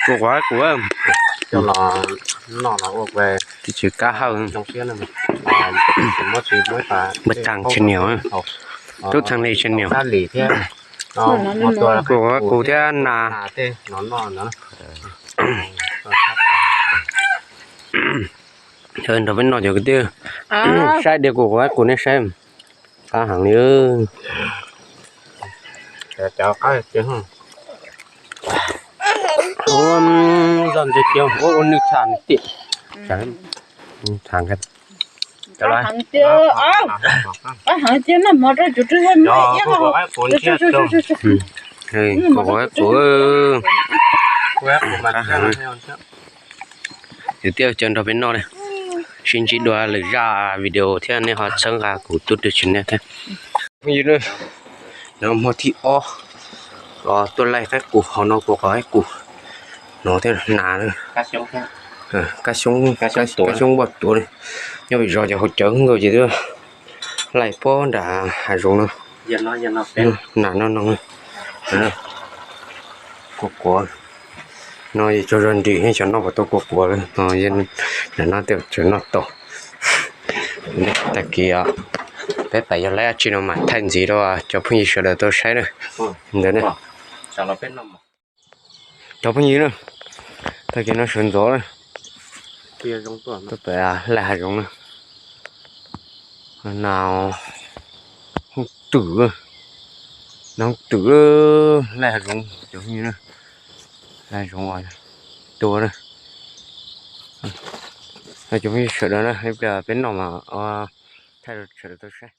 Kuv quav kuv, twb tsis kab hawj, muab tag channel, tub txheej li channel. Kuv quav kuv thiab nas. Nrog peb noj cov kwv tij, saib diav kuv quav kuv nej saib, qab heev li. Ua zoj ntse tiag, ua ua nws tham tiag. Tham, kuv quav kuv, qab heev. Yus thiaj caw nrog peb noj li. Sib ntsib dua lwm zaj video thiab nej ho txhawb nqa kuv tub rwg channel thiab. Phooj ywg, no muaj thib ob tuaj laij qaib qus hauv no, kuv quav qaib qus no thiab nas. Kab xyoob, kab xyoob npoj tuav li. Nyob pem zos ces haus cawv nkaus ces twb laij pob nram hav zoov no. Nas no no, kuv quav no yus tsaug zog nrim, xyov noj puas tau kuv quav li no. Nram no tej tseem noj tau. Tag kis peb pam yog laib dab tsi no mam thaij ntxiv rau cov phooj ywg sawv daws tau saib na. Ntawd, cov phooj ywg na, tag kis no sawv ntxov lawm, tuaj pem laij hav zoov na. Nas hoob twm, nas hoob twm, laij hav zoov cov phooj ywg na. Laij zoov tua na. Cov phooj ywg sawv daws na, ib pliag peb noj mas thaij rau sawv daws tau saib.